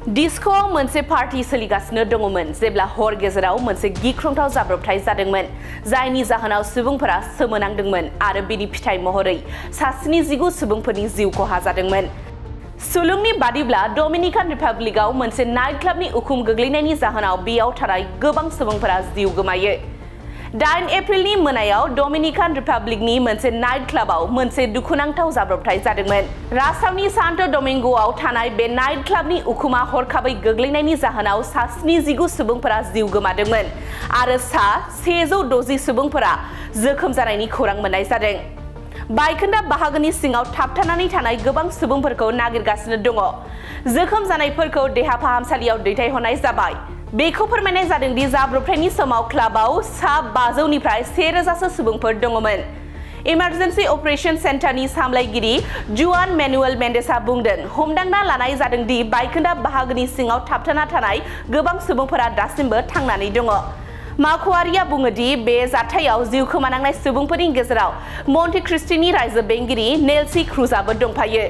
डिस्क'आव मोनसे पार्टी सोलिगासिनो दङमोन जेब्ला हर गेजेराव मोनसे गिख्रंथाव जाब्रबथाय जादोंमोन जायनि जाहोनाव सुबुंफोरा सोमोनांदोंमोन आरो बिनि फिथाइ महरै सा 79 सुबुंफोरनि जिउ खहा जादोंमोन। सुलुंनि बादिब्ला डमिनिकान रिपाब्लिकआव मोनसे नाइट क्लाबनि उखुम गोग्लैनायनि जाहोनाव बेयाव थानाय गोबां सुबुंफोरा जिउ गोमायो। 8 एप्रिलनि मोनायाव डमिनिकान रिपाब्लिकनि मोनसे नाइट क्लाबाव मोनसे दुखुनांथाव जाब्रबथाय जादोंमन। राजथावनि सांतो डोमिंगोआव थानाय बे नाइट क्लाबनि उखुमा हरखाबै गोग्लैनायनि जाहोनाव सा 79 सुबुंफोरा जिउ गोमादोंमोन आरो सा 160 सुबुंफोरा जोखोम जानायनि खौरां मोननाय जादों। बायखोन्दा बाहागोनि सिङाव थाबथानानै थानाय गोबां सुबुंफोरखौ नागिरगासिनो दङ। जोखोम जानायफोरखौ देहा फाहामसालियाव दैथायहरनाय जाबाय। बेखौ फोरमायनाय जादों दि जाब्रबथायनि समाव क्लाबाव सा 500 निफ्राय 1000 सो सुबुंफोर दङमोन। इमारजेन्सि अपारेशन सेन्टारनि सामलायगिरि जुआन मेनुएल मेन्डेसआ बुंदों, हमदांना लानाय जादों दि बायखोन्दा बाहागोनि सिङाव थाबथाना थानाय गोबां सुबुंफोरा दासिमबो थांनानै दङ। मावख'आरिया बुङो दि बे जाथायाव जिउ खोमानांनाय सुबुंफोरनि गेजेराव मन्टेक्रिस्टोनि रायजो बेंगिरि नेल्सी क्रुजआबो दंफायो।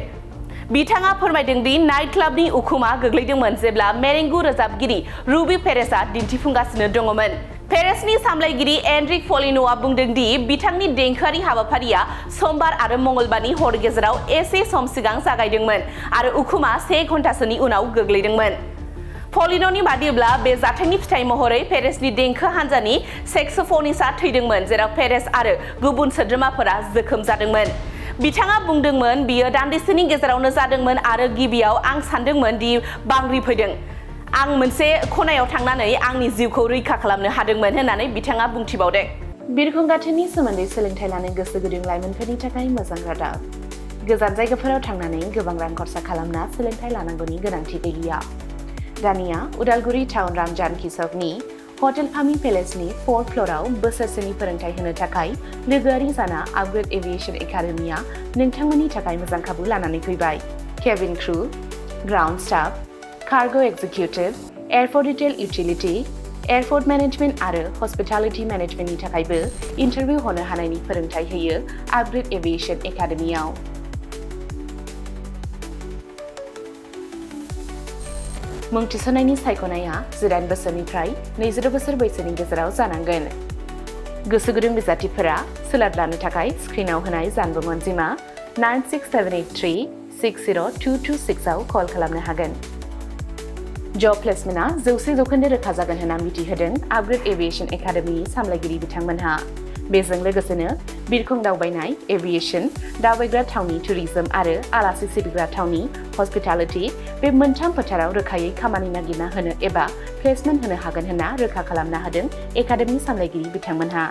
बिथाङा फोरमायदों दि नाइट क्लाबनि उखुमा गोग्लैदोंमोन जेब्ला मेरेंगु रोजाबगिरि रुबी पेरेसआ दिन्थिफुंगासिनो दङमोन। पेरेसनि सामलायगिरि एनरिक फलिन'आ बुंदों दि बिथांनि देंखोआरि हाबाफारिया समबार आरो मंगलबारनि हर गेजेराव एसे सम सिगां जागायदोंमोन आरो उखुमा 1 घन्टासोनि उनाव गोग्लैदोंमन। फलिन'नि बादिब्ला बे जाथायनि फिथाइ महरै पेरेसनि देंखो हान्जानि सेक्सोफनिस्टआ थैदोंमोन जेराव पेरेस आरो गुबुन सोद्रोमाफोरा जोखोम जादोंमोन। बिथाङा बुंदोंमोन बियो दान्दिसेनि गेजेरावनो जादोंमोन आरो गिबियाव आं सानदोंमोन दि बांग्रि फैदों। आं मोनसे खनायाव थांनानै आंनि जिउखौ रैखा खालामनो हादोंमोन होननानै बिथाङा बुंथिबावदों। बिरखं गाथोननि सोमोन्दै सोलोंथाइ लानो गोसो गुदुं लाइमोनफोरनि थाखाय मोजां रादाब। गोजान जायगाफोराव थांनानै गोबां रां खरसा खालामना सोलोंथाइ लानांगौनि गोनांथि गैलिया। दानिया उदालगुरि टाउन रामजानकि चौकनि हटेल फामि पेलेसनि 4th फ्ल'राव बोसोरसेनि फोरोंथाय होनो थाखाय लोगोआरि जाना आपग्रेड एभिएशन एकाडेमिया नोंथांमोननि थाखाय मोजां खाबु लानानै फैबाय। Cabin crew, ground staff, cargo executive, airport retail utility, airport management आरो हस्पिटालिटी मेनेजमेन्टनि थाखायबो इन्टारभिउ होनो हानायनि फोरोंथाय होयो आपग्रेड एभिएशन एकाडेमियाव। मुं थिसननायनि सायख'नाया 18 बोसोरनिफ्राय 22 बोसोर बैसोनि गेजेराव जानांगोन। गोसो गुदुं बिजाथिफोरा सोलाद लानो थाखाय स्क्रिनाव होनाय जानबुं अनजिमा 9678360226 आव कल खालामनो हागोन। जब प्लेसमेन्टआ 100% रोखा जागोन होनना मिथिहोदों आपग्रेड एभिएशन एकाडेमिनि सामलायगिरि बिथांमोनहा। बेजों लोगोसेनो बिरखं दावबायनाय, एभिएशन, दावबायग्रा थावनि टुरिज्म आरो आलासि सिबिग्रा थावनि हस्पिटालिटी बे मोनथाम फोथाराव रोखायै खामानि नागिरना होनो एबा प्लेसमेन्ट होनो हागोन होनना रोखा खालामना होदों एकाडेमिनि सामलायगिरि बिथांमोनहा।